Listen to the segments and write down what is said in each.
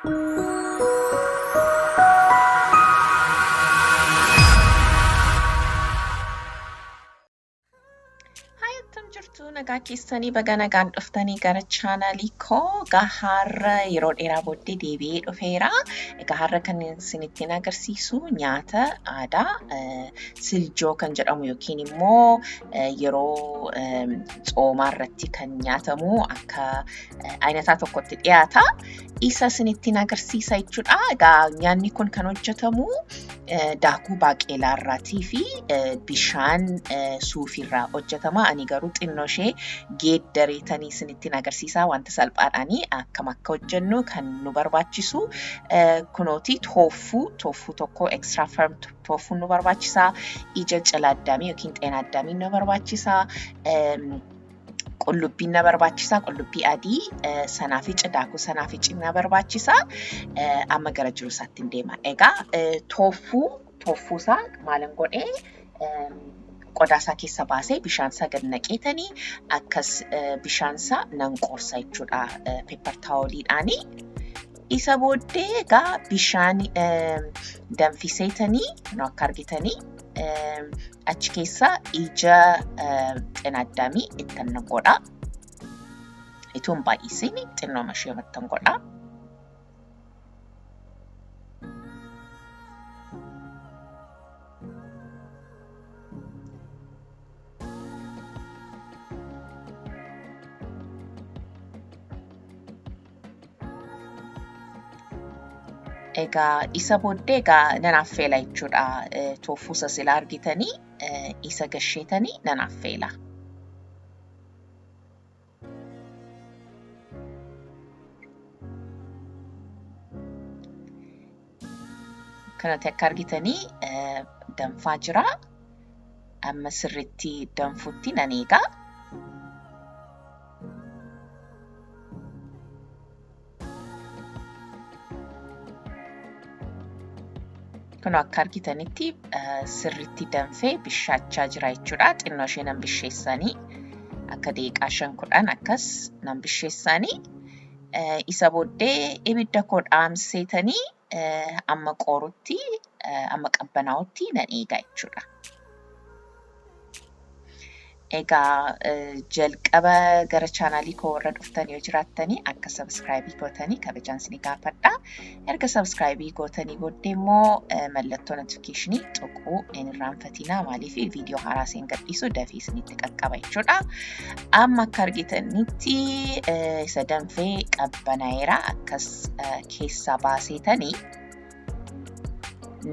Hi, akkam jirtu? Nagaa keessanii? Baga nagaan dhuftanii gara chaanaalii koo. Egaa har'a yeroo dheeraa booddee deebi'ee dhufeera. Egaa har'a kan isinittiin agarsiisu nyaata aadaa siljoo kan jedhamu yookiin immoo yeroo tsoomaa irratti kan nyaatamu akka ayinataa tokkotti dhiyaata. Isa isinittiin agarsiisa jechuudha. Egaa nyaanni kun kan hojjetamu daakuu baaqelaa irraatii fi bishaan suufiirraa hojjetama. Ani garuu xinnoo ishee geeddareetanii isinittiin agarsiisa. Wanta salphaadhaanii akkam akka hojjennu kan nu barbaachisu kunooti tooffuu tooffuu tokko extra firm tooffuun nu barbaachisa. Ija cilaaddaamii yookiin xeenaaddaamii nu barbaachisa. Qullubbiin na barbaachisa. Qullubbii adii sanaafica daakuu sanaafici na barbaachisa. Amma gara jiru isaatti hin deema. Egaa tooffuu isaa maalin godhee qodaa isaa keessa baasee bishaan isaa gad naqeetanii akkas bishaan isaa nan qorsa jechuudha peppar taawoliidhaanii. Isa booddee egaa bishaan danfiseetanii akka argitanii achi keessa ija xinaaddaamii ittan godha. Itoo hin baay'isiin xinnooma ishee ittan godha. Egaa isa booddee egaa nan affeela jechuudha. Tooffuu isa sila argitanii isa gasheetanii nan affeela. Kanatti akka argitanii danfaa jira. Amma sirriitti danfutti nan eega. Kun akka argitanitti sirriitti danfee bishaachaa jira jechuudha. Xinnoo ishee nan bisheessanii akka daqiiqaa 5-10 akkas nan bisheessanii isa booddee ibidda koo dhaamseetanii amma qoorutti amma qabbanaa'utti nan eega jechuudha. Egaa jalqaba gara chaanaalii koo warra dhuftan yoo jiraattanii akka sabskraayibii gootanii kabajaan isin gaafadha. Erga sabskraayibii gootanii booddee immoo mallattoo notifikeeshinii tuquu hin irraanfatinaa, maaliif viidiyoo haaraa isin gadhiisu dafee isinitti qaqqaba jechuudha. Amma akka argitanitti isa danfee qabbanaa'eera, akkas keessaa baaseetanii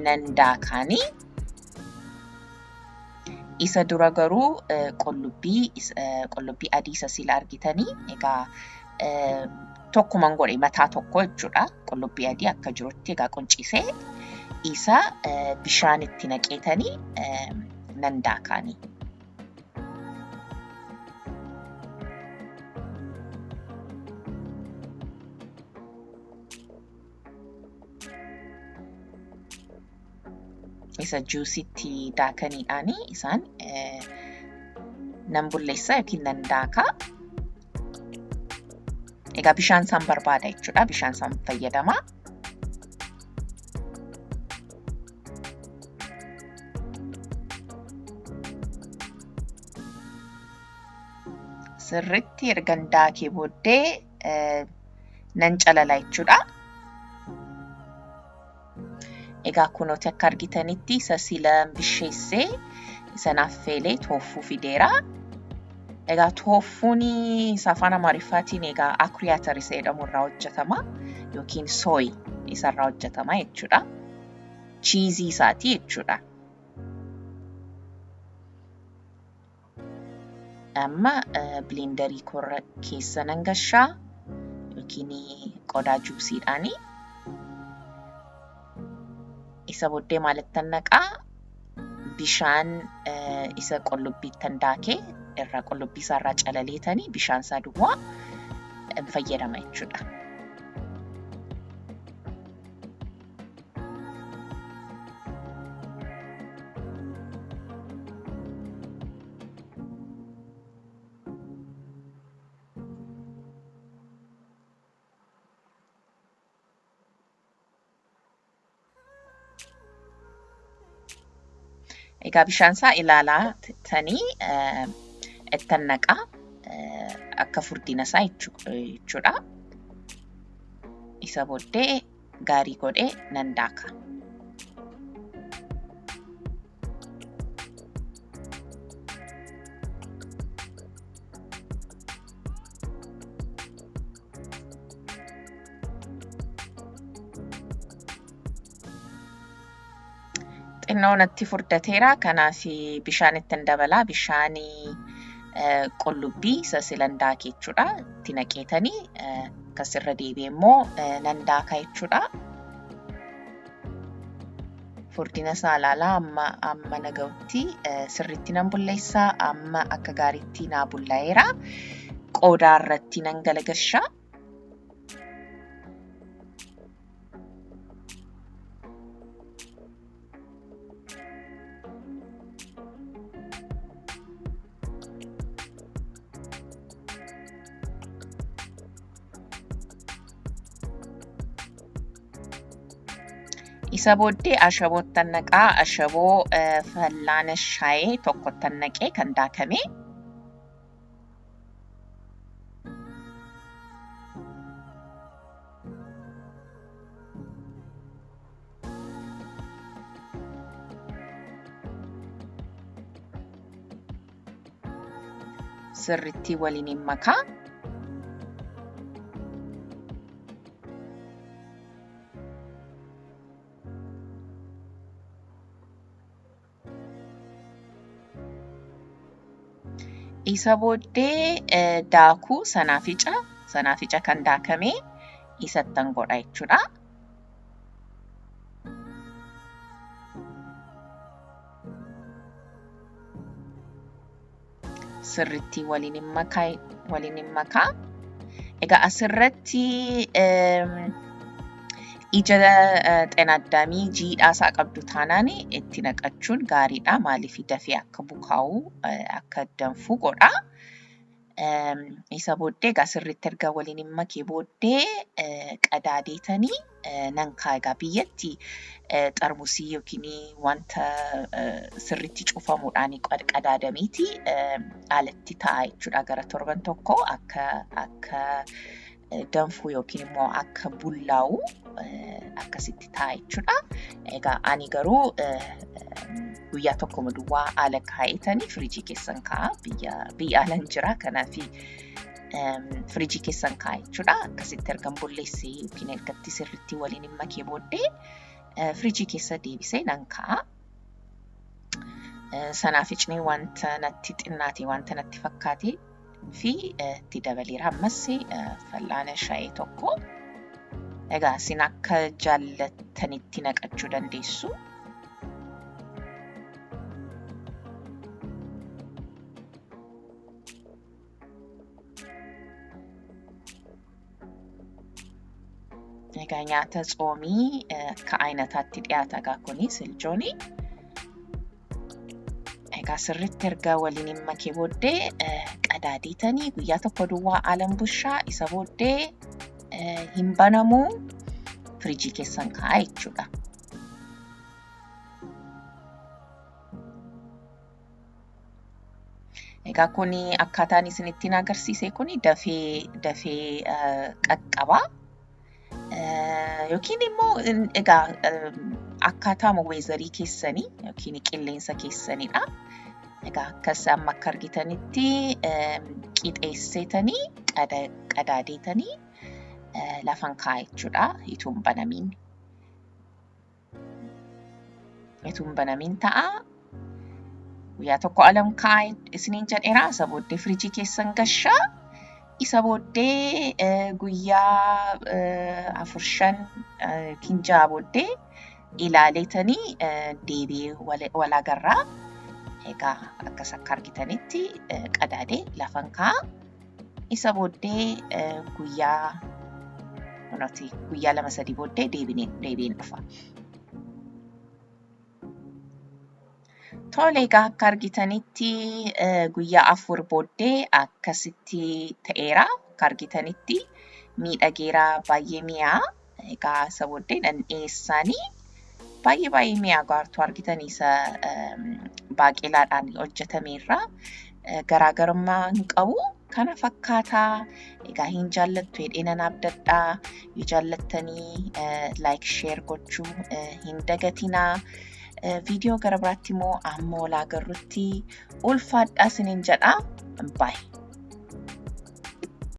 nan daakaanii. Isa dura garuu qullubbii adii isa sila argitanii egaa tokkuman godhe mataa tokko jechuudha. Qullubbii adii akka jirutti egaa quncisee isa bishaan itti naqeetanii nan daakaanii. Isa juusitti daakaniidhaani isaan nan bulleessa yookiin nan daakaa. Egaa bishaan isaan barbaada jechuudha. Bishaan isaan fayyadama. Sirriitti ergan daakee booddee nan calala jechuudha. Egaa kunooti akka argitanitti isa sila bisheessee isa naffeelee tooffuu fideera. Egaa tooffuun isa afaan Amaariffaatiin egaa akuriyaatar isa jedhamu irraa hojjetama yookiin sooyi isarraa hojjetama jechuudha. Chiizii isaati jechuudha. Amma bilindarii korra keessa nan gashaa yookiin qodaa juusiidhaani. Isa booddee maalittan naqaa? Bishaan isa qullubbiittan daakee irraa qullubbii isaa irraa calaleetanii bishaan isaa duwwaa hin fayyadama jechuudha. Egaa bishaan isaa ilaalaa tanii ittan naqaa akka furdina isaa jechuudha. Isa booddee gaarii godhee nan daaka. Xinnoo natti furdateera. Kanaaf bishaan ittin dabalaa. Bishaan qullubbii isa silan daake jechuudha. Itti naqeetanii akkasirra deebi'ee immoo nan daaka jechuudha. Furdina isaa ilaalaa amma amma na ga'utti sirriitti nan bulleessa. Amma akka gaariitti naa bullaa'eera. Qodaa irratti nan galagalcha. Isa booddee ashaboottan naqaa. Ashaboo fallaana shaayee tokkottan naqee kan daakame. Sirriitti waliin hin makaa. Isa booddee daakuu sanaafica, sanaafica kan daakame isattan godha jechuudha. Sirriitti waliin hin makaa, waliin hin makaa. Egaa asirratti ija xeenaddaamii jiidhaa isaa qabdu taanaan itti naqachuun gaariidha. Maaliif dafee akka bukaa'u akka danfu godha. Isa booddee egaa sirriitti erga waliin hin makee booddee qadaadeetanii nan kaa'a. Egaa biyyatti xarmusii yookiin wanta sirriitti cufamuudhaan qadaadameeti alatti taa'a jechuudha. Gara torban tokko akka akka danfu yookiin immoo akka bullaa'u akkasitti taa'a jechuudha. Egaa ani garuu guyyaa tokkoma duwwaa ala kaa'eetanii firiijii keessan kaa'a. Biyya biyya alan jira kanaaf firiijii keessan kaa'a jechuudha. Akkasitti ergan bulleessee yookiin ergatti sirriitti waliin hin makee booddee firiijii keessa deebisee nan kaa'a. Sanaaficni wanta natti xinnaate wanta natti fakkaate fi itti dabaleera ammas fal'aana shaayii tokko. Egaa isin akka jaallattanitti naqachuu dandeessu. Egaa nyaata tsoomii akka ayinataatti dhiyaata egaa kuni siljooni. Egaa sirriitti erga waliin hin makee booddee qadaadiitanii guyyaa tokko duwwaa alan bushaa isa booddee hin banamu firiijii keessan kaa'a jechuudha. Egaa kun akkaataan isin ittiin agarsiise kun dafee dafee qaqqaba. Yookiin immoo egaa akkaataa weezarii keessanii yookiin qilleensa keessanidha. Egaa akkas amma akka argitanitti qixeesseetanii qadaadeetanii lafan kaa'a jechuudha. Ituun banamiin. Ituun banamiin ta'a. Guyyaa tokko alam kaa'a isiniin jedheera. Isa booddee firiijii keessan gashaa. Isa booddee guyyaa 4 5 yookiin 6 booddee ilaaleetanii deebi'ee wal agarraa. Egaa akkas akka argitanitti qadaadee lafan kaa'a. Isa booddee guyyaa kunooti guyyaa 2 3 booddee deebiin dhufa. Tole egaa akka argitanitti guyyaa 4 booddee akkasitti ta'eera. Akka argitanitti miidhageera baay'ee mi'aa. Egaa isa booddee nan dhiyeessaanii Baay'ee baay'ee mi'aa gaartuu argitan isa baaqelaadhaan hojjetameerra. Garaagarummaa hin qabu. Kana fakkaataa egaa hin jaallattu jedhee nan abdadhaa. Yoo jaallattanii like share gochuu hin dagatinaa. Viidiyoo gara biraatti immoo amma wal agarrutti ulfaadhaa isiniin jedha. Bye.